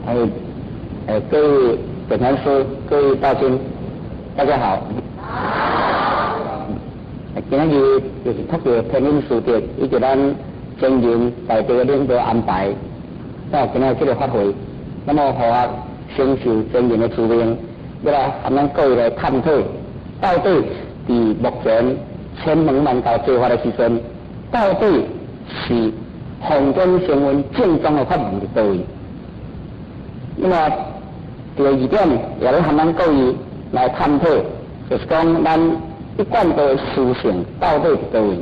哎，各位本禅師，各位道親，大家好。好。今仔日就是托著天恩師德以及咱前人大德領導安排，到今仔這个法會，那麼予我承受前人的使命，欲來和咱各位來探討，到底佇目前千門萬教做法的時陣，到底是奉天承運正宗的法門佇佗位？那麼第二點，也欲和咱各位來探討，就是講咱一貫的思想到底佇佗位？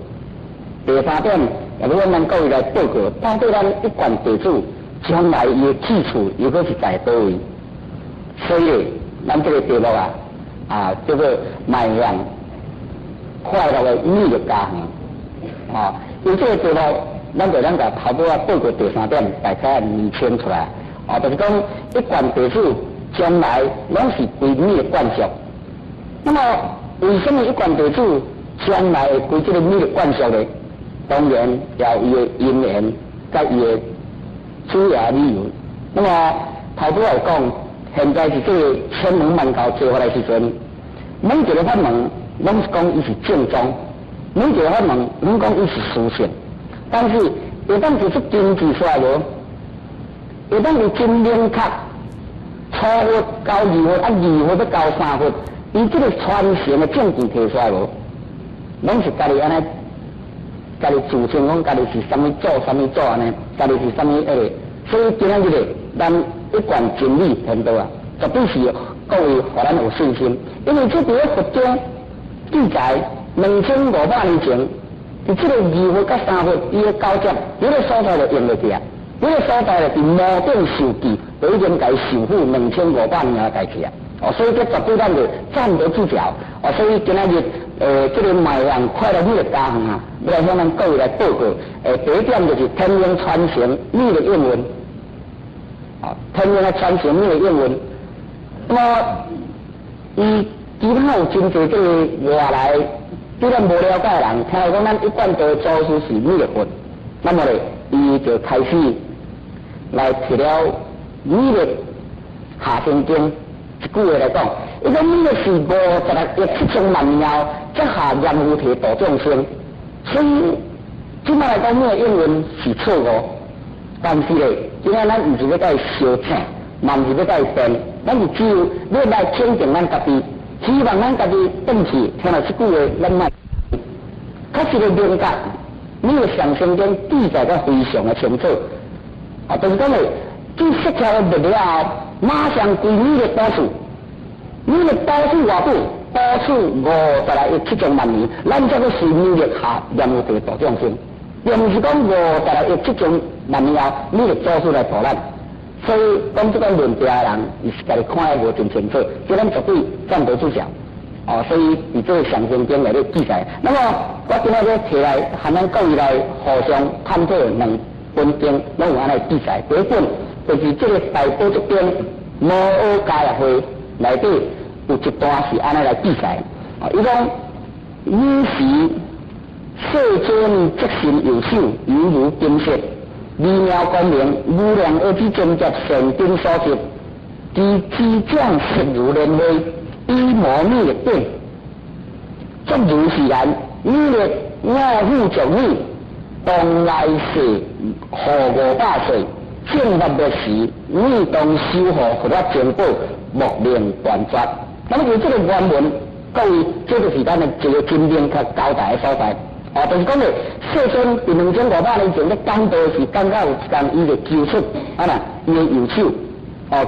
第三點，也欲向咱各位來報告，到底咱一貫弟子將來伊的去處又閣是在佗位？所以，咱這个題目啊，叫做邁向快樂的美樂家園。因這个題目，咱就咱共頭拄仔報告第三點，大概釐清出來。就是講一貫弟子將來攏是歸你的管束。那麼，為什麼一貫弟子將來會歸這个你的管束呢？當然，也有伊的因緣，佮伊的主要理由。那麼頭拄仔有講，現在是這个千門萬教做法的時陣，每一个法門攏是講伊是正宗，每一个法門攏講伊是殊勝，但是會當提出根據出來無？會當有真明確，初佛到二佛，二佛欲到三佛，伊這个傳承的證據提出來無？攏是家己按呢，家己自稱講家己是啥物祖，啥物祖按呢？家己是啥物彼个？所以今仔日咧，咱一貫真理天道啊，絕對是各位予咱有信心，因為這佇咧佛經記載2500年前，佇這个二佛佮三佛伊的交接，彼个所在就用袂去啊。彼个所在就佇摩頂授記，就已經共伊受付2500年的代誌啊！所以這絕對咱就站得住腳。所以今仔日，這个邁向快樂美樂家園啊，欲來向咱各位來報告。第一點就是天命傳承美的應運。天命的傳承美的應運。那麼，伊其他有真濟這个外來對咱無了解的人，聽講咱一貫道祖師是彌勒佛，那麼咧，伊就開始來提了彌勒下生經一句話來講，伊講彌勒是56億7000萬年後才下閻浮提度眾生，所以這擺來講，彌勒應運是錯誤。但是咧，今仔咱毋是欲共伊相爭，嘛毋是欲共伊辯，咱是只有欲來肯定咱家己，希望咱家己轉去聽著這句話，咱莫確實的明白，彌勒上生經記載得非常的清楚。就是講咧，這釋迦滅了後，馬上歸彌勒住持，彌勒住持偌久？住持56億7000萬年，咱才閣隨彌勒下閻浮提度眾生，並毋是講56億7000萬年後，彌勒祖師來度咱。所以講這個論調的人，伊是家己看得無真清楚，這咱絕對站得住腳。所以佇這个上生經內底記載。那麼我今仔日提來，和咱各位來互相探討兩本經，攏有按呢記載。第一本就是這个大寶積經摩訶迦葉會內底有一段是按呢來記載。伊講爾時世尊即身右手猶如金色，微妙光明，無量阿底僧只善根所集，其指掌色如蓮花，以摩彌勒頂，作如是言：彌勒，我付囑你，當來世後500世，正法滅時，你當守護佛法珍寶，莫令斷絕。那麼就這个原文，各位，這就是咱的一个真明確交代的所在。就是講咧，世尊佇2500年前咧講道時，講到有一工，伊就抽出啊啦，伊的右手，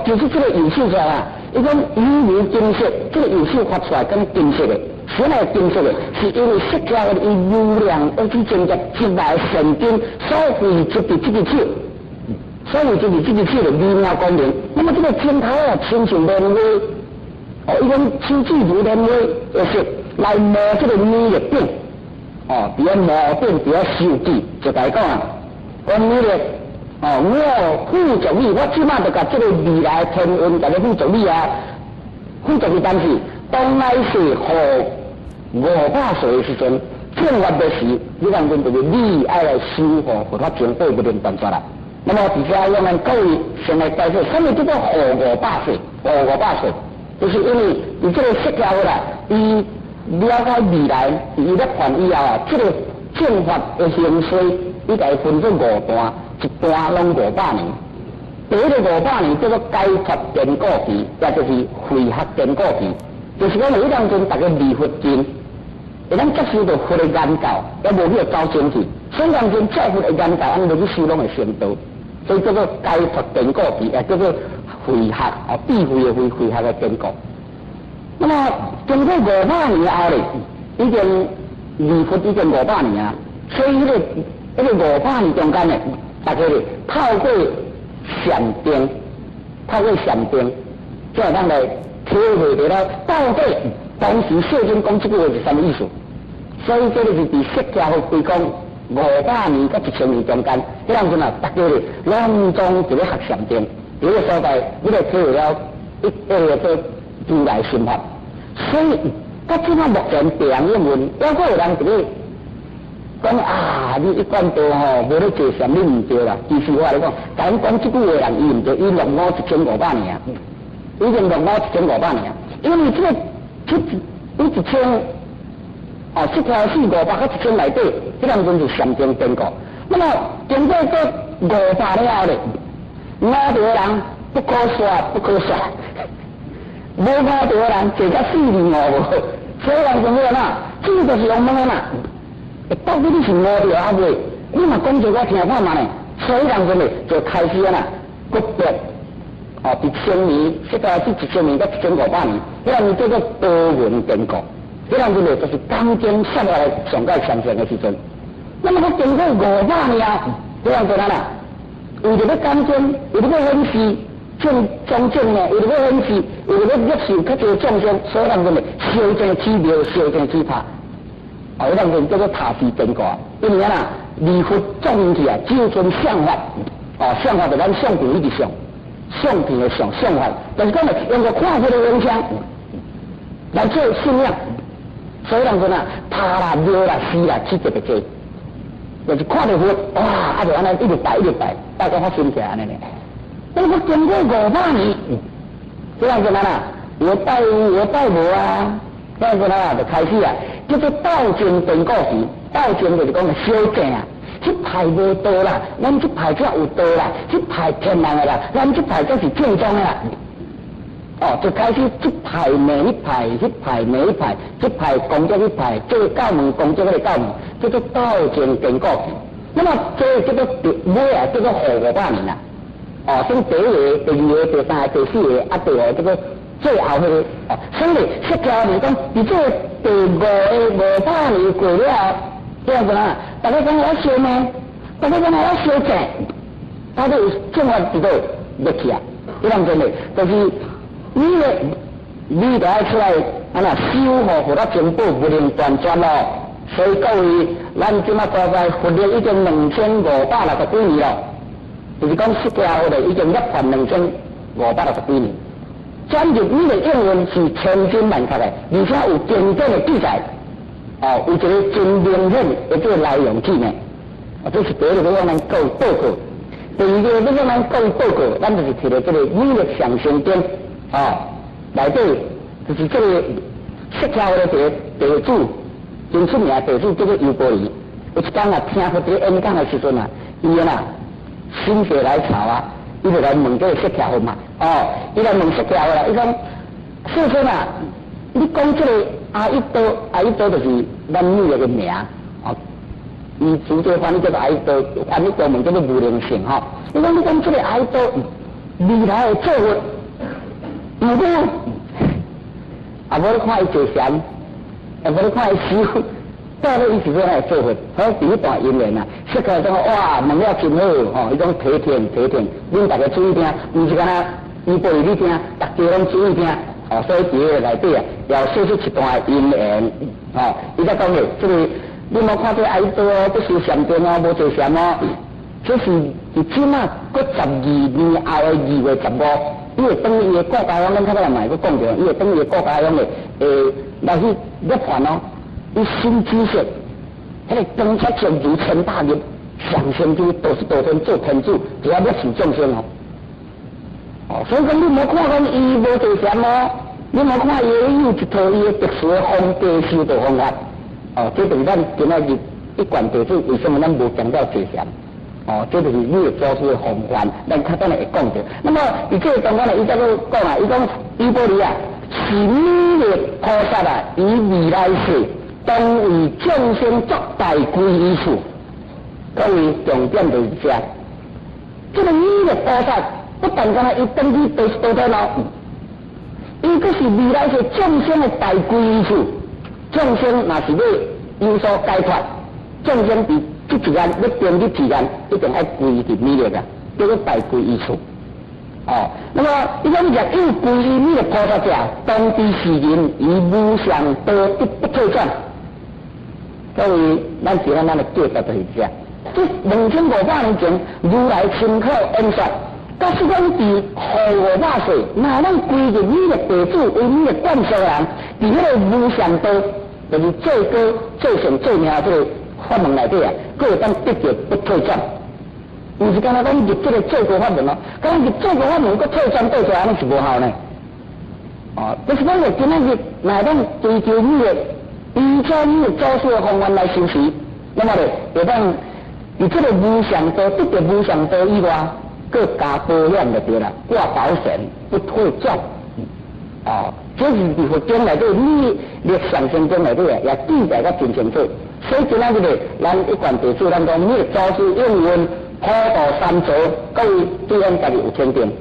抽出這个右手出來啊，伊講猶如金色，這个右手發出來敢金色的，啥物金色的？是因為釋迦伊無量阿底僧只積來善根所匯集佇這个手，所匯集佇這个手的微妙光明。那麼這个指頭啊，親像蓮花，伊講手指如蓮花的色來摩這個彌勒頂。佇遐摩頂，佇遐授記，就共伊講啊，講彌勒，我付囑你，我這擺就共這个未來天運共你付囑你啊，付囑你，但是當來世後500歲的時陣，正法滅時，你看阮就是你愛來守護佛法珍寶，不能斷絕啦。那麼佇遮用咱各位先來解釋，啥物叫做活五百歲？活五百歲，就是因為佇這個釋迦佛啦，伊了解未來，伊涅槃以後啊，這個正法的興衰，伊共伊分做五段，一段攏五百年。第一个五百年叫做解脫堅固期，也就是慧學堅固期，就是講彼當陣逐家離佛經，會當接受著佛的言教，猶無去走精去。所以當陣照佛的言教，按呢落去修攏會成道，所以叫做解脫堅固期，也叫做慧學哦，智慧的慧，慧學的堅固。那麼經過五百年後咧，已經離佛已經五百年啊，所以彼個五百年中間咧，逐家咧透過禪定，透過禪定，才會當來體會著了到底當時世尊講這句話是啥物意思。所以這个是佇釋迦佛開講五百年佮1000年中間，彼當陣啊，逐家咧攏總佇咧學禪定，佇个所在，你就體會了一個做如來心法。所以，佮這馬目前別人應問，猶閣有人佇咧講啊，你一貫道吼，無咧坐禪，你毋對啦。其實我共你講，共阮講這句話人，伊毋對，伊落伍1500年啊，已經落伍一千五百年啊。因為這個這一千哦，釋迦四五百佮一千內底，彼當陣是禪定堅固。那麼經過這五百了後咧，悟著的人不可說不可說，無悟著的人坐甲四二五無。所以人講咩啦？這個就是用問的啦。到底你是悟著猶未？你嘛講做我聽看覓呢？所以人講咧就開始啊啦，國別哦，佇千年，釋迦是1000年佮1500年，彼當叫做多聞堅固。彼當陣咧就是講經說法來上蓋上上的時陣。那麼閣經過五百年啊，彼當陣啊啦，為著欲講經，為著欲顯示正莊正呢，為著欲顯示，為著欲益壽較濟眾生，所以人講咧，燒正起廟，燒正起塔。哦，彼當陣叫做塔寺堅固，因為啊啦，離佛眾去啊，只剩像法，哦，像法就咱相片一直相，相片的相相法，就是講咧，用個看佛的影像來做信仰，所以人講啊，塔啦、廟啦、寺啦，起特別濟，就是看著佛，哇，啊就按呢一直拜一直拜，拜到發心起來按呢咧。那麼經過五百年，這樣子啦，有拜有拜無啊？這樣子啦，就開始啊，叫做鬥爭堅固期，鬥爭就是講相爭啊。這派無道啦，咱這派才有道啦，這派騙人的啦，咱這派才是正宗的啦。哦，就開始這派罵彼派，彼派罵彼派，這派攻擊彼派，這个教門攻擊彼个教門，叫做鬥爭堅固期。那麼這叫做尾啊，叫做後五百年啦。哦，從第一个、第二個、第三個、第四个，啊，第五個叫做最後彼个。哦，所以釋迦牟尼講，佇這個第五个五百年過了後，這樣子啊，逐家講我相罵，逐家講我相爭，到底有正法佇佗滅去啊？彼當陣咧，就是你咧，你著愛出來，按怎守護佛法珍寶不能斷絕咯。所以各位，咱這馬大概佛曆已經2560幾年咯，就是講釋迦佛咧已經涅槃2560幾年。轉入你的應運是千真萬確的，而且有經典的記載，哦，有一個真明顯的這個來龍去脈。啊，這是第一個欲向咱各位報告。第二个欲向咱各位報告，咱就是提著這個女力上升經，哦，內底就是這個釋迦佛的弟子，真出名的弟子叫做優波離。有一工啊，聽佛佇咧演講的時陣啊，伊啊心血來潮啊，伊就來問這個釋迦佛嘛，哦，伊來問釋迦佛啦，伊講世尊啊，你講這個阿逸多，阿逸多就是咱女的名，哦，伊直接翻譯叫做阿逸多，翻譯中文叫做無靈性吼。伊講你講這個阿逸多未來會做佛，毋過啊，無你看伊坐禪，啊，無你看伊修。到底伊是欲按怎做佛？好，佇彼段因緣啊，釋迦講哇，問了真好吼，伊講體聽體聽，恁逐家注意聽，毋是干焦優波離你聽，逐家攏注意聽。哦，所以佇彼个內底啊，要說出一段因緣，吼，伊才講的，這個你莫看這阿逸多哦，不修禪定哦，無坐禪哦，這是佇這馬閣12年後的2月15，伊會轉伊的故家鄉，咱較早嘛會閣講著，伊會轉伊的故家鄉的，會來去涅槃哦。伊心知識，彼个光出如千百日，上升去道出道天做天主，就要滅受眾生哦。哦，所以講你無看講伊無坐禪哦，你無看伊有一套伊的特殊的風格修道方法。哦，這就是咱今仔日一貫弟子為什麼咱無強調坐禪？哦，這就是彌勒祖師的風範，咱較等下會講著。那麼，佇這個當中呢，伊再閣講啊，伊講優波離啊，是彌勒菩薩啊，於未來世當為眾生作大皈依處。各位重點就是這，這個彌勒菩薩不但干焦伊轉去道道天咯，伊閣是未來世眾生的大皈依處。眾生若是欲有所解脫，眾生佇這一願欲定入彼岸，一定愛歸佇彌勒啊，叫做大皈依處。哦，那麼伊講若有皈依彌勒菩薩者，當彼時人於無上道得不退轉。各位，咱今仔咱的價值就是這。這2500年前，如來親口演說，假使講佇後500世，若咱歸入彌勒地主為彌勒灌輸的人，佇彼個無上道，就是最高、最上、最名這個法門內底啊，閣會當得著不退轉。毋是干焦講入這個最高法門哦，講入最高法門，閣退轉倒出來，按呢是無效呢。哦，就是講咧，今仔日若會當追求彌勒，依照彌勒祖師的方案來修持，那麼咧會當佇這個無上道得著無上道以外，閣加保險就對啦，掛保險不退轉。哦，這是佇佛經內底，彌勒上生經內底啊，也記載甲真清楚。所以今仔日咧，咱一貫弟子，咱講彌勒祖師應允普度三濁，各位對咱家己有肯定。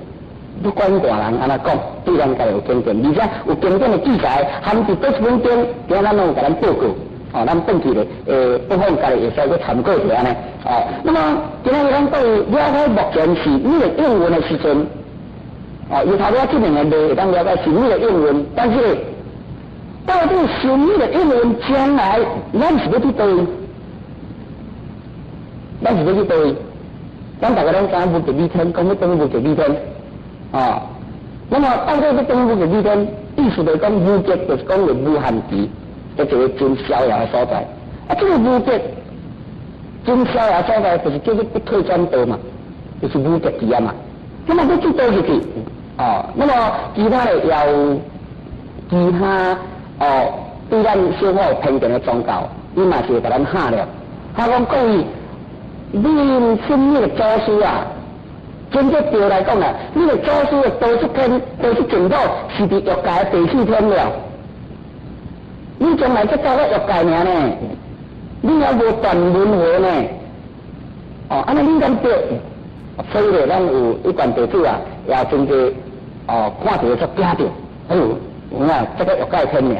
不管外人按怎講，對咱家己有肯定，而且有經典的記載，含佇佗一本經，今咱攏有共咱報告。哦，咱轉去咧，不妨家己會使閣參考一下按呢。哦，那麼今仔日咱對了解目前是彌勒應允的時陣，哦，伊頭拄這兩個字會當了解是彌勒應允，但是咧，到底修彌勒應允將來，咱是欲去佗位？咱是欲去佗位？咱逐家攏知影無極理天，講欲轉無極理天，哦，那麼到底欲轉無極理天，意思就是講無極，就是講個無限期，一個真逍遙的所在。啊，這個無極真逍遙所在，就是叫做不退轉道嘛，就是無極期啊嘛。那麼欲去佗入去？哦，那麼其他的也有其他哦，對咱小可有偏見的宗教，伊嘛是會共咱嚇了。他講各位，恁信那個祖師啊，真正對來講啊，你的祖師的兜率天、兜率淨土是佇欲界的第四天了。你將來才走到欲界爾呢，你猶無斷輪迴呢。哦，按呢恁敢對？所以咧，咱有一貫弟子啊，也真濟哦，看著煞驚著，哎喲，有影這個欲界天爾。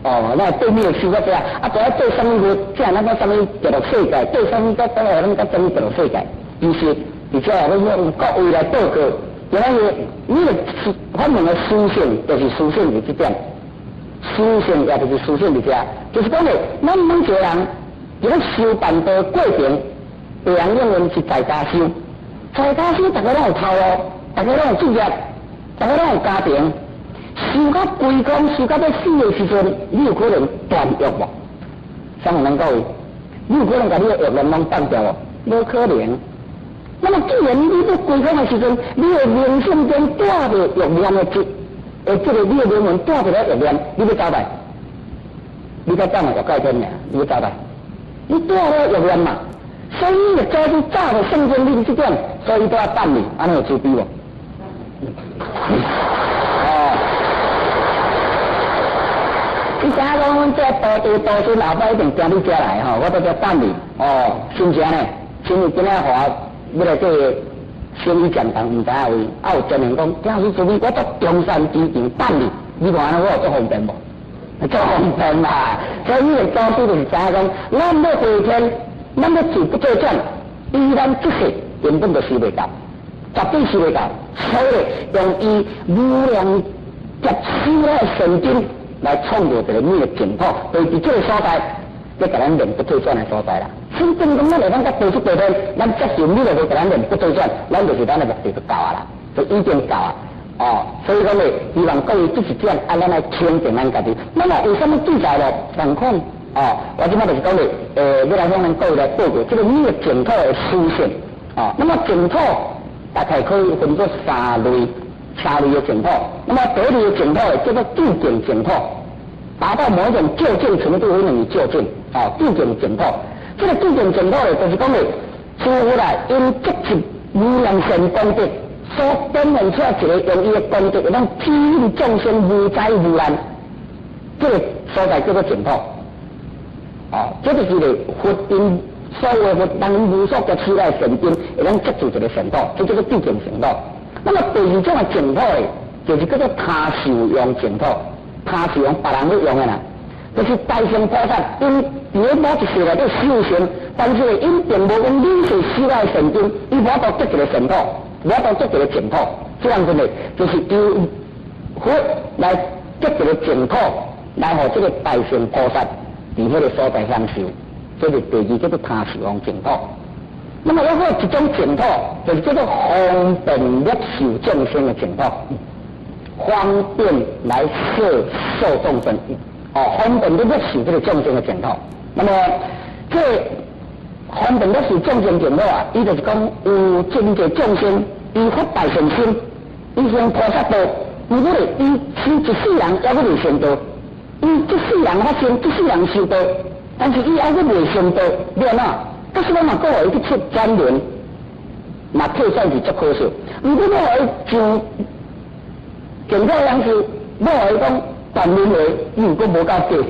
哦，那對面修到這，啊，就愛對啥物佛，這咱講啥物極樂世界，對啥物甲等下咱講啥物極樂世界，其實而且也欲用各位來報告，今仔日你的法門的殊勝，就是殊勝佇這點，殊勝也就是殊勝佇遮，就是講咧，咱每一個人佇咧修辦道過程，別人認為是在家修，在家修，逐家攏有頭路，逐家攏有事業，逐家攏有家庭。修到歸空，修到欲死的時陣，你有可能斷欲無？啥人能夠？你有可能共你的欲念攏放掉無？無可能。那麼既然你欲歸空的時陣，你的靈性中帶著欲念的質，這個你的靈魂帶著了欲念，你欲走佗？你才走嘛欲界天爾，你欲走佗？你帶了欲念嘛，所以你的早就早就聖經裡這點，所以都要等你，按呢有慈悲無？哦。你知影講，阮這徒弟徒孫後擺一定行你遮來吼，我佇遮等你。哦，是毋是按呢？因為今仔予我欲來做生意講堂，毋知影位，啊有專人講，今日慈悲，我到中山機場等你。你看按呢，我有足方便無？足方便啦！所以你的祖師就是知影講，咱欲回天，咱欲住不退轉，以咱這世根本就修袂到，絕對修袂到。所以用伊無量劫修來善根來創造一個彌勒淨土，就是佇這個所在，欲共咱練不退轉的所在啦。所以真講，咱會當佮兜率兜天，咱接受彌勒佛共咱練不退轉，咱就是咱的目的就到啊啦，就已經到啊。哦，所以講咧，希望各位這一點，啊，咱來肯定咱家己。那麼為什麼記載了？共款，哦，我這擺就是講咧，欲來向咱各位來報告這個彌勒淨土的殊勝。哦，那麼淨土大概可以分做三類，三類的淨土。那麼第一類的淨土叫做究竟淨土，達到某一種究竟程度，可能究竟，哦，究竟淨土。這個究竟淨土咧，就是講咧，諸佛來因積集無量善功德，所展現出來一個用伊的功德，會當指引眾生無災無難，這個所在叫做淨土。哦，這就是咧佛因所有佛人無所結起來善根，會當積聚一個淨土，這叫做究竟淨土。那麼第二種的淨土咧，就是叫做他受用淨土，他受用別人咧用的啦，就是大乘菩薩𪜶佇咧某一世內底修行，但是𪜶並無講累世修來善根，伊無法度得一個淨土，無法度得一個淨土。這樣子咧，就是由佛來得一個淨土，來予這個大乘菩薩佇彼個所在享受，這是第二叫做他受用淨土。那麼猶閣有一種淨土，就是叫做方便攝受眾生的淨土，方便來攝受眾生，哦，方便咧攝受這個眾生的淨土。那麼這方便攝受眾生淨土啊，伊就是講有真濟眾生，伊發大善心，伊行菩薩道，毋過咧，伊修一世人猶閣未成道，伊這世人發心，這世人修道，但是伊猶閣未成道，欲按怎？假使咱嘛閣予伊去出轉輪，嘛退轉是足可惜。毋過欲予伊上淨土享受，欲予伊講斷輪迴，伊又閣無夠格，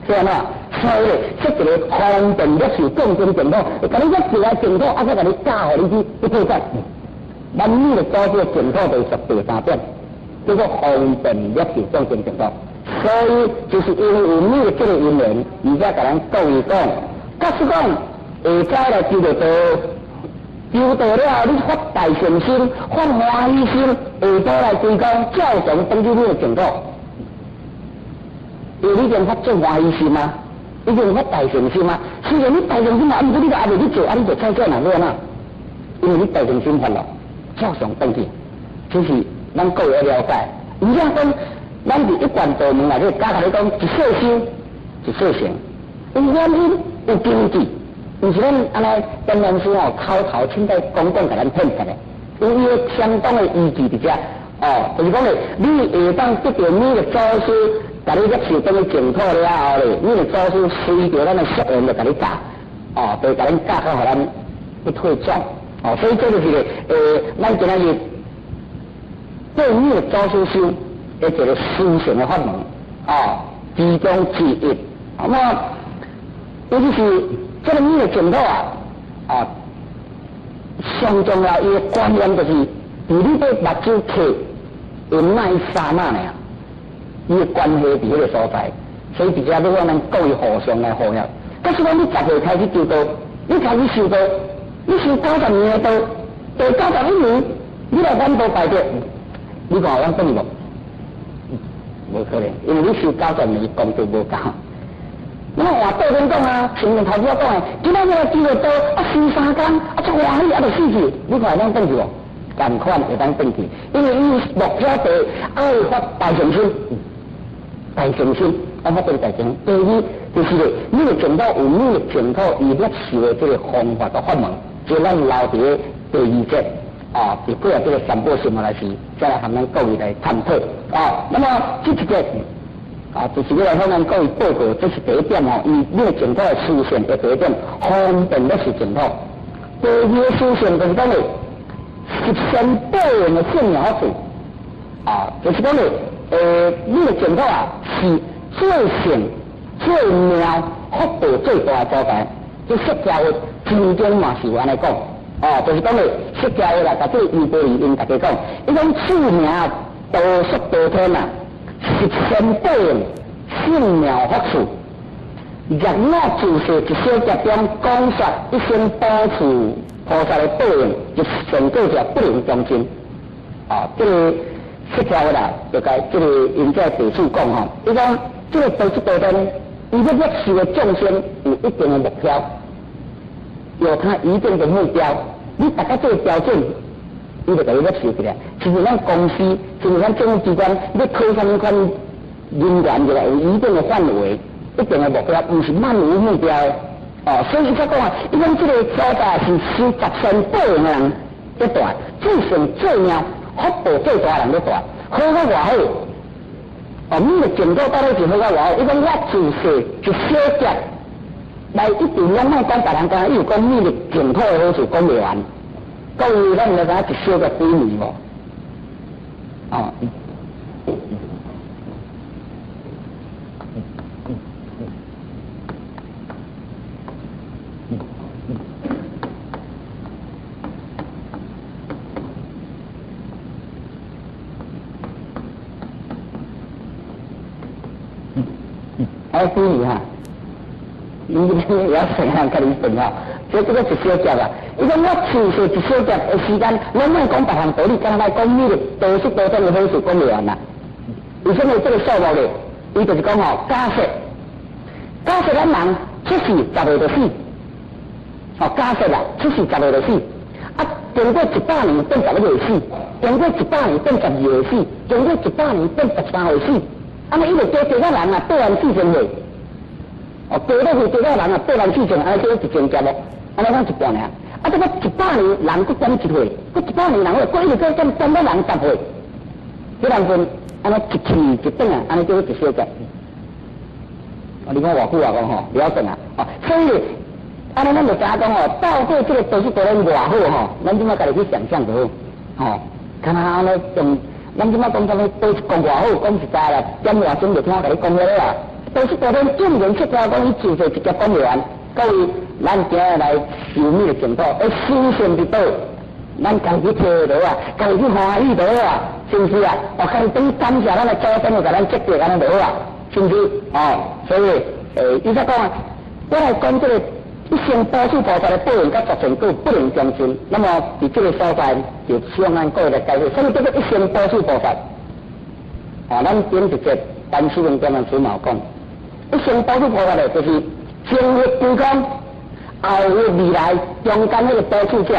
是按怎？所以咧，設一個方便攝受眾生淨土，會共你攝入來淨土，啊，閣共你教予你去退轉。咱彌勒祖師的淨土就是屬第三點，叫做方便攝受眾生淨土。所以就是因為有彌勒這個因緣，而且共咱各位講，假使講下早來求著道，求道了後，你發大善心，發歡喜心，下晡來歸功，照常轉去你的淨土。因為你已經發做歡喜心啊，已經發大善心啊。雖然你大善心啊，毋過你都猶未去做，啊，你就再轉啊，欲按怎？因為你大善心發了，照常轉去，這是咱各位愛了解。毋是講，咱佇一貫道門內底教共你講，一世修，一世成，有原因，有根據。毋是咱按呢簡單說吼，口頭凊彩講講，共咱騙騙的，有伊的相當的依據佇遮。哦，就是講咧，你會當得著你的祖師，共你攝受轉去淨土了後咧，你的祖師隨著咱的宿緣就共你教，哦，就共咱教到予咱不退轉。哦，所以這就是咧，咱今仔日對你的祖師修的一個殊勝的法門，哦，其中之一。那麼，尤其是這個彌勒淨土啊，啊，上重要伊的觀念就是，佇你欲目睭閉，會那一剎那爾，伊的關係佇彼個所在，所以佇遮欲讓咱各位互相來護佑。假使講你10歲開始求道，你開始修道，你修90年的道，第91年你來反道敗德，你看會當轉去無？無可能，因為你修九十年功德無夠。那麼話對面講啊，前面頭先講的，今仔日來求著道，啊修三工，啊足歡喜，啊就死去，你看會當轉去無？仝款會當轉去，因為伊目標地愛發大善心，大善心，愛發這個大善。第二就是咧，彌勒淨土有彌勒淨土伊攝受的這個方法佮法門，就咱留佇咧第二節啊，佇過來這個三寶新聞來時，再來和咱各位來探討啊。那麼這一節啊，就是欲來向咱各位報告，這是第一點哦。伊彌勒淨土的殊勝的第一點，方便攝受淨土。第二個殊勝就是講咧，十善報應的聖妙法啊，就是講咧，彌勒淨土啊，是最勝、最妙、福報最大的所在。這釋迦佛經中嘛是有按呢講，哦，就是講咧，釋迦佛來共這個優婆夷𪜶大家講，伊講此名道術道天啊，十善報應聖妙福處，若我自世一小劫中講說一生補處菩薩的報應，就上過者不能窮盡。啊，這個釋迦佛啦，就共這個𪜶這弟子講吼，伊講這個道術道天，伊欲攝受的眾生有一定的目標，有他一定的目標，你達到這個標準，伊就共你攝受起來。親像咱公司，親像咱政府機關，欲考啥物款人員入來，有一定的範圍，一定的目標，毋是漫無目標的。哦，所以伊才講啊，伊講這個所在是修十善報應的人咧住，最善最命福報最大的人咧住，好甲偌好。哦，你的淨土到底是好甲偌好？伊講我自細一小劫來一定攏莫講別人講，伊有講你的淨土的好處講袂完。各位，咱毋知影一小劫幾年無？哦。哎，幾年哈？你你也成人甲你分吼，這這個一小劫啊！伊講我持續一小劫的時間，攏莫講別項道理，敢若來講你的多數多種的好處講袂完啦。為什麼這個數目咧？伊就是講吼，假設假設咱人出世10歲就死，哦，假設啦，出世10歲就死，啊，經過100年變11歲死，經過100年變12歲死，經過100年變13歲死，按呢一直加加到人啊，84000歲。哦，加落去加到人啊，84000，按呢叫一千劫咯，按呢講一半爾。啊，這個100年人閣減一歲，閣100年人閣一直閣減減到人10歲，這當陣按呢一去一轉啊，按呢叫一小劫。啊，你看偌久啊，講吼，了算啊。哦，所以按呢咱就知影講吼，到底這個道術道天偌好吼，咱這擺家己去想象就好。吼，敢若按呢用，咱這擺講啥物道術講偌好，講實在啦，點外鐘就聽我共你講了啦。道術道天竟然出來講，伊自細一劫講袂完。各位，咱今日來修密的淨土，愛修善之道，咱家己聽就好啊，家己去歡喜就好啊，是毋是啊？哦，家己等感謝咱的祖先有共咱積德，按呢就好啊，是毋是？哦，所以，伊才講啊，我來講這個一生布施菩薩的報應，佮絕善果不能相盡。那麼，佇這個所在，就向咱各位來解釋，啥物叫做一生布施菩薩？哦，咱頂一節陳師文專門師嘛有講，一生布施菩薩的，就是前日歸空，後日未來中間彼個布施者，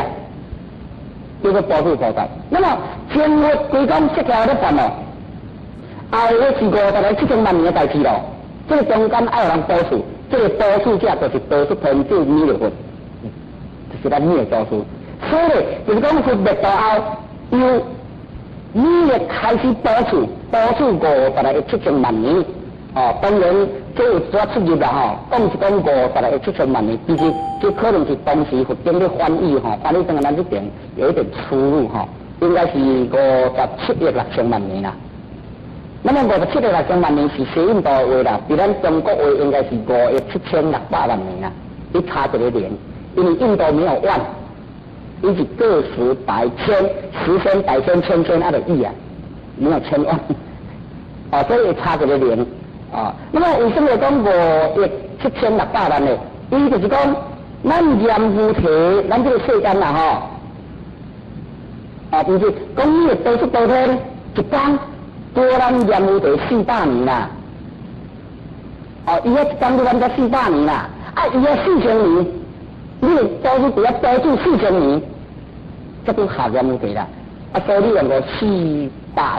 叫做布施菩薩。那麼前日歸空釋迦咧辦咯，後日是50個7000萬年的代誌咯。這個中間愛有人布施，這個布施者就是布施天主彌勒佛，就是咱彌勒祖師。所以就是講佛滅度後，由彌勒開始布施，布施50個7000萬年。哦，當然這有寡出入啦吼，講是講50個7000萬年，其實這可能是當時佛經咧翻譯吼，翻譯成咱這邊有一點出入吼，應該是57億6000萬年啦。那麼57億6000萬年是西印度話啦，佇咱中國話應該是5億7600萬年啦，伊差一個零，因為印度沒有萬，伊是個十百千十千百千千千啊個億啊，沒有千萬，哦，所以差一個零。啊，那麼為什麼講5億7600萬呢？伊就是講，咱閻浮提，咱這個世間啦吼，啊，不是講你的兜率多天一工，過咱閻浮提400年啦。哦，伊遐一工就咱遮400年啦，啊，伊遐4000年，你的兜率佇遐兜住4000年，才拄合閻浮提啦。啊，所以你用個400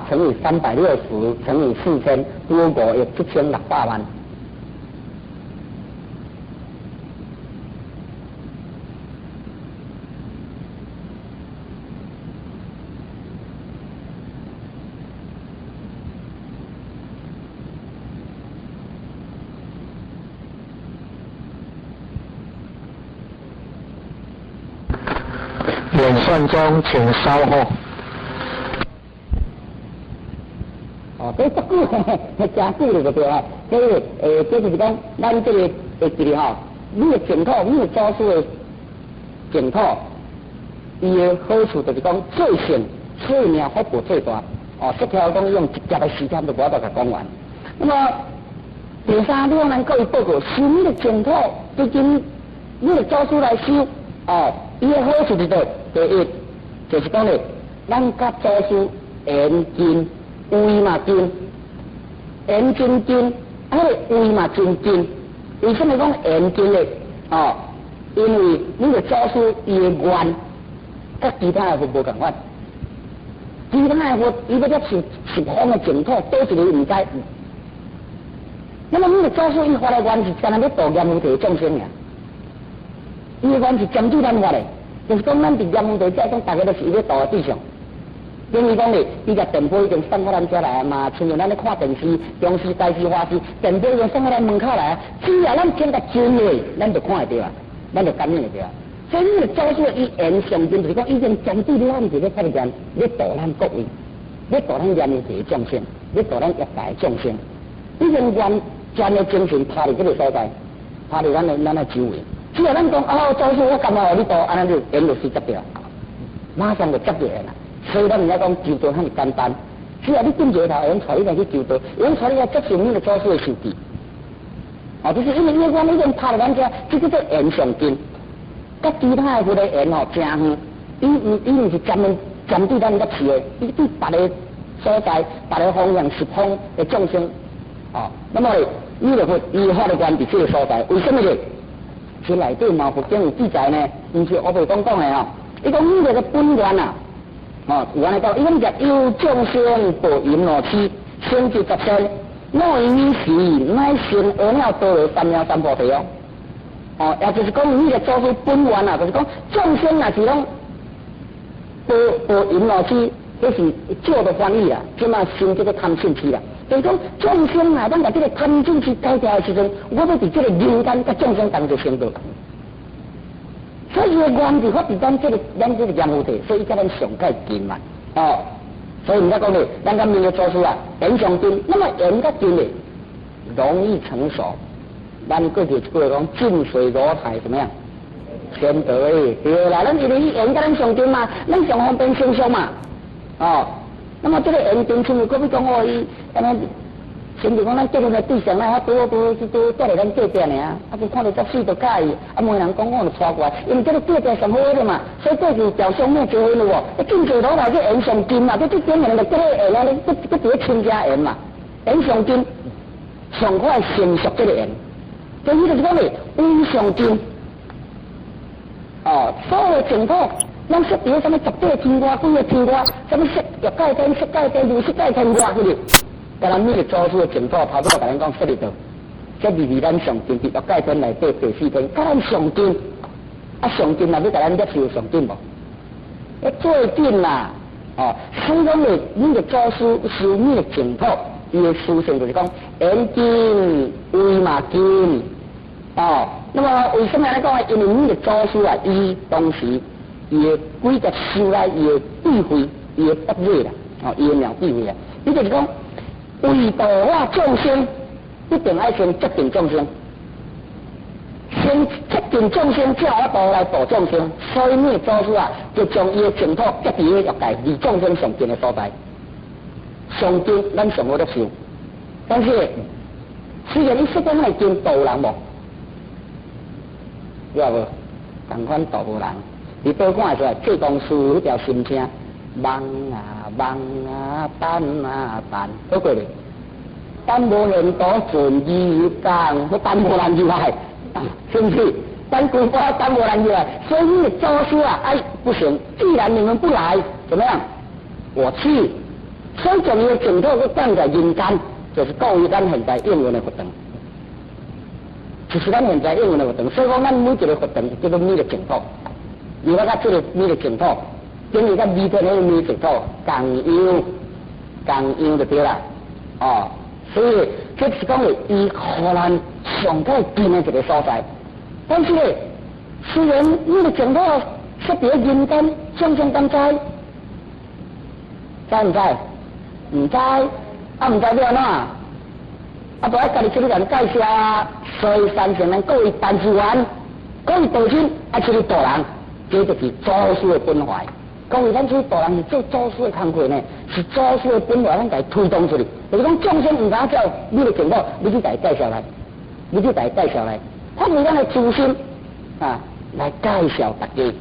乘以360乘以4000，拄5億7600萬。演算中，請稍後。哦，這足久，真久了就對啊。所以，這就是講，咱這個會記得吼，你的淨土，你的祖師的淨土，伊的好處就是講，最善、最命福報最大。哦，釋迦講用一劫的時間都無法度共講完。那麼第三，你往咱各位報告，修你的淨土，最近你的祖師來修，哦，伊的好處佇佗？第一，就是講咧，咱佮祖師緣近，位嘛近，緣真近，啊，彼個位嘛真近。為什麼講緣近咧？哦，因為你的祖師伊的願，佮其他的佛無仝款。其他的佛，伊欲接受十方的淨土，佗一个毋知。那麼彌勒祖師伊發的願是干焦欲度閻浮提眾生爾，伊的願是針對咱發的，就是講咱佇閻浮提遮講，逐个都是伊欲度的對象。等於講咧，伊共電報已經送到咱遮來啊嘛，親像咱咧看電視，中視、台視、華視，電報已經送到咱門口來啊。只要咱聽得真話，咱就看會著啊，咱就感應會著啊。所以彌勒祖師伊緣上盡，就是講已經針對咱佇咧發願，欲度咱各位，欲度咱閻浮提眾生，欲度咱欲界眾生，已經完全的精神拋佇這个所在，拋佇咱的周圍。只要咱講哦，祖師我甘願予你度，按呢就緣就隨接著，馬上就接著緣啦。所以咱毋使講求道遐爾簡單，只要你點一个頭，會用帶你來去求道，會用帶你來接受彌勒祖師的授記。哦，就是因為伊願已經拋佇咱遮，這叫做緣上近，佮其他的佛的緣吼誠遠。伊毋是專門針對咱遮飼的，伊對別个所在、別个方向、十方的眾生，哦，那麼彌勒佛伊發的願佇這个所在，為什麼呢？是內底嘛佛經有記載呢，毋是烏白講講的哦。伊講彌勒的本願啊。哦，有按呢講，伊講欲有眾生報閻羅區，成就十善，若於彼時乃生阿耨多羅三藐三菩提哦。哦，也就是講，彌勒祖師本願啊，就是講眾生若是攏報報閻羅區，彼是少著歡喜啊，這馬生這个貪嗔癡啦。就是講眾生啊，咱共這个貪嗔癡改掉的時陣，我欲佇這个人間佮眾生同齊成道。所以伊的願是發佇咱這个閻浮提，所以伊佮咱上蓋近嘛，哦，所以毋使講咧，咱佮彌勒祖師啊，緣上近，那麼緣較近咧，容易成熟。咱過去一句話講，近水樓台怎麼樣？先得月，對啦，咱因為伊緣佮咱上近嘛，咱上方便成熟嘛，哦，那麼這个緣近，親像閣比講哦，伊按呢。親像講咱結婚的對象，咱拄好拄是拄蹛佇咱隔壁爾，啊，佮看著遮媠就佮意，啊，問人講我就娶過來，因為這个隔壁上好的嘛，所以過去表兄妹結婚了無？近水樓台去緣上近嘛，這這點人就結個緣啊，你閣閣佇咧親家緣嘛，緣上近，上快成熟這个緣，所以就是講咧，緣上近，哦，所有淨土，咱設佇咧啥物十八天外、幾个天外，啥物設欲界天、色界天、無色界天外去咧。敢若彌勒祖師的淨土，頭拄仔共咱講設佇佗，設佇離咱上近，佇欲界天內底第四天，佮咱上近，啊上近若欲共咱接受上近無？欸最近啦，哦，所以講咧，彌勒祖師修彌勒淨土，伊的思想就是講，緣近位嘛近，哦，那麼為什麼按呢講？因為彌勒祖師啊，伊當時伊的幾個修來伊的智慧，伊的德慧啦，哦，伊的妙智慧啊，伊就是講。為度化眾生，一定愛先接近眾生，先接近眾生，才有法度來度眾生。所以彌勒祖師啊，就將伊的淨土設佇咧欲界，離眾生上近的所在。上近，咱上好得受。但是，雖然伊說講會近度人無？有無？仝款度無人。佇報館的時候，濟公司彼條心聲。望啊望啊，等啊等，好過咧。等無現途盡意講，欲等無人入來，是不是？等規擺等無人入來，所以你祖師啊，哎，不行，既然你們不來，怎麼樣？我去。所以將伊的淨土閣放在人間，就是各位咱現在應運的佛堂，就是咱現在應運的佛堂。所以講，咱每一个佛堂叫做彌勒淨土，伊我佮這个彌勒淨土。等於佮彌天彼个彌淨土仝樣，仝樣就對啦。哦，所以這是講的，伊予咱上蓋近的一个所在。但是咧，雖然彌勒淨土設佇人間，眾生敢知？知毋知？毋知，啊毋知欲按怎？啊，就愛家己出去共介紹啊。所以三乘人各位辦事員，各位道親，愛出去度人，這就是祖師的本懷。各位，咱出去度人是做祖師的工課呢，是祖師的本懷，咱共伊推動出去。就是講眾生毋知影叫彌勒淨土，你去共伊介紹來，你去共伊介紹來，發揮咱的慈心啊，來介紹大家，予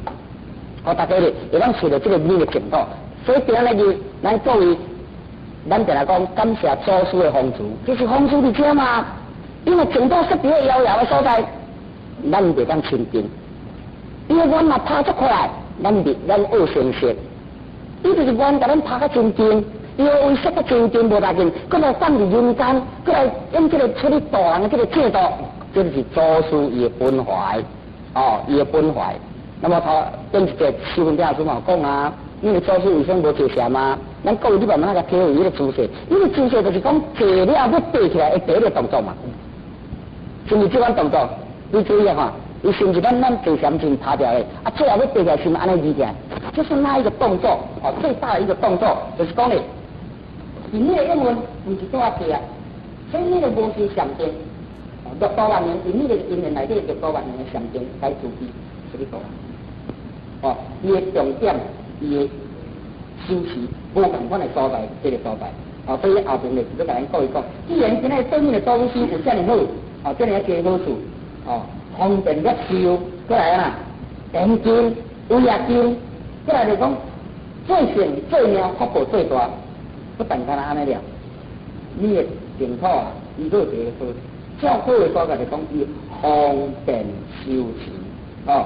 大家咧會當揣著這个彌勒淨土。所以今仔日，咱各位，咱定定講感謝祖師的風慈，其實風慈佇遮嘛，因為淨土設佇咧遙遙的所在，咱袂當親近，伊的願嘛拍足快。咱佇咱學成熟，伊就是願共咱拍較親近，伊為說個真真無大勁，閣來放佇人間，閣來用這個處理度人的這個制度，這就是祖師伊的本懷，哦，伊的本懷。那麼他頂一個師父聽師嘛講啊，因為祖師為啥無坐禪啊？咱各位你慢慢來體會伊個姿勢，伊個姿勢就是講坐了欲爬起來，會第一個動作嘛，是毋是這款動作？你注意哈，伊是毋是咱坐禪時趴掉的？啊，最後欲爬起來是毋是按呢移起來？就是那一個動作，哦，最大的一個動作，就是講咧，你那個英文毋是拄仔坐啊，所以你個無修禪定，六多萬年，因那個因緣內底六多萬年的禪定來自己出去度人。哦，伊的重點，伊的修持無仝款的所在，這個所在。哦，所以後邊咧，就欲共咱各位講，既然今日對面的祖師有遮爾好，哦，遮爾濟好處，哦，方便攝受，閣來啊，嚴禁、威壓金，閣來就講，做善做命福報最大，不但干焦按呢爾，你的淨土啊，伊閣有一個好，較好的所在就講伊方便修持，哦。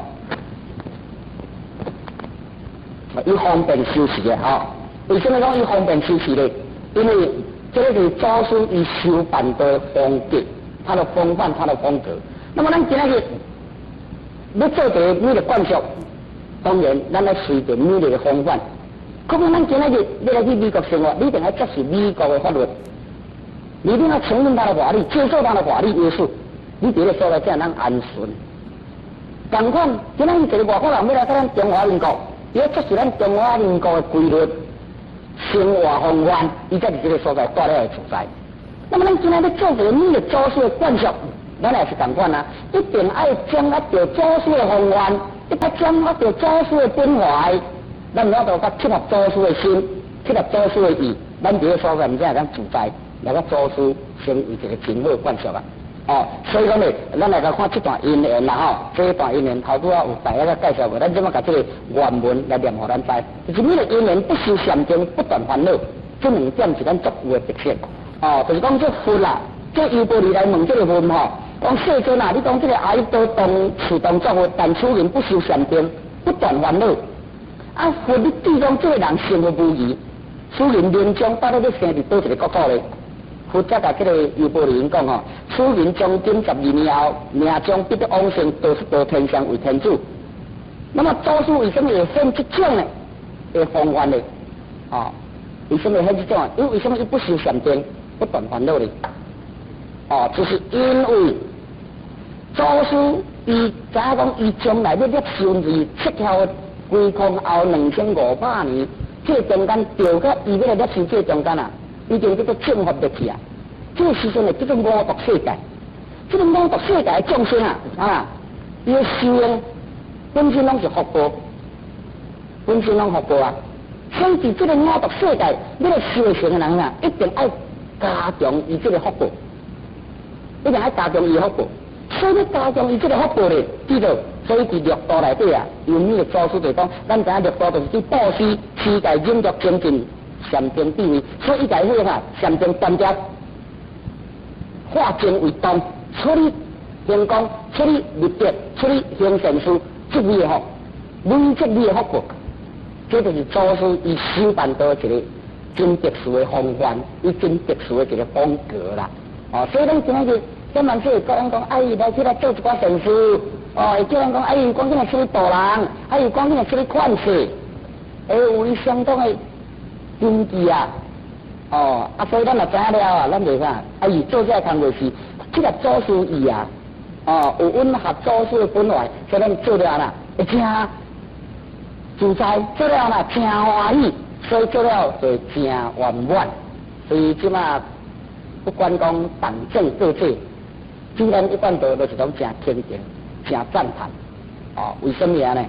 伊方便修持的吼，為什麼講伊方便修持呢？因為這個是祖師伊修辦的風格，他的風範，他的風格。那麼咱今仔日欲做這個每個慣俗，當然咱愛隨著每個風範。可是咱今仔日欲來去美國生活，你一定愛接受美國的法律，你一定要承認他的法律，接受他的法律約束，你佇個所在才會當安順。仝款，今仔日一個外國人欲來到咱中華民國，伊愛接受咱中華民國的規律、生活風範，伊才佇這個所在蹛了會自在。那麼咱今仔欲做一個每個祖師的慣俗，咱也是仝款啊，一定愛掌握著祖師的風範，一定掌握著祖師的本懷，咱有法度較切合祖師的心，切合祖師的意，咱佇個所在毋才會當自在，來佮祖師成為一個真好的慣俗啊！哦，所以講咧，咱來來看這段因緣啦吼，這段因緣頭拄仔有大約介紹過，咱這擺共這個原文來念予咱知。就是每個因緣不修禪定，不斷煩惱，這兩點是咱足有的特色。哦，就是講這佛啊，這優婆離來問這個問吼，講世尊啊，你講這個阿逸多當是當作佛，但此人不修禪定，不斷煩惱。啊，佛你對講這個人成佛無疑，此人臨終到底欲生佇佗一個國土咧？佛才共這個優婆離講吼，此人將近12年後，命終必得往生，兜率陀天上為天子。那麼祖師為什麼會顯這種呢？會風範呢？哦，為什麼會顯這種？因為什麼？伊不修禪定，不斷煩惱呢？哦，就是因為祖師伊知影講，伊將來欲攝受是七竅歸空後2500年，這個中間著甲伊欲來攝受這個中間啊。已經叫做正法滅去啊！這個時陣呢，叫做五濁世界。這個五濁世界的眾生啊，啊，伊的修行本身攏是福報，本身攏福報啊。所以佇這個五濁世界，欲來修行的人啊，一定愛加強伊這個福報，一定愛加強伊福報。所以欲加強伊這個福報咧，記住，所以佇六道內底啊，有每個祖師就講，咱知影六道就是去布施、持戒、忍辱、精進。禪定智慧，所以伊共彼個啥禪定斷掉，化靜為動，出離行功，出離立德，出離行善事，這味的福，累積你的福報，這就是祖師伊修辦道一個真特殊的風範，伊真特殊的一個風格啦。哦，所以咱今仔日，咱萬歲講講，哎，來起來做一寡善事，哦，會叫人講，哎，趕緊來出去度人，哎，趕緊來出去勸世，會有伊相當的。根基啊，哦，啊，所以咱若知影了啊，咱就啥？啊，伊做這個工課是這個祖師意啊，哦，有吻合祖師的本懷，所以咱做了啦，會真自在，做了啦真歡喜，所以做了就真圓滿。所以這馬不管講黨政各界，對咱一貫道都是講真肯定、真讚嘆。哦，為什麼呢？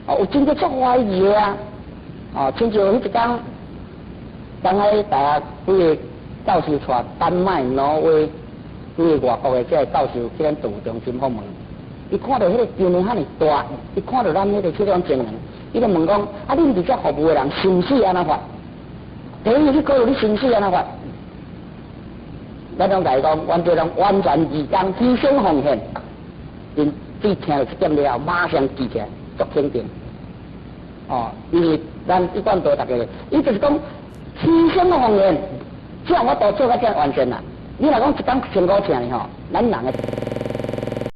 哦，有真濟足懷疑的啊！哦，親像彼一工。當彼大學幾个教授帶丹麥、挪威幾个外國的這个教授去咱道中心訪問，伊看著彼个場面遐爾大，伊看著咱彼个這種情形，伊就問講：啊，恁佇遮服務的人薪水按怎發？第一，你考慮你薪水按怎發？咱攏共伊講，阮這攏完全義工，犧牲奉獻。𪜶對聽著這點了後，馬上記起來，足肯定。哦，因為咱一貫道逐家，伊就是講。犧牲的奉獻，只要我都做到這完善啦。你若講一工千五請吼，咱人的。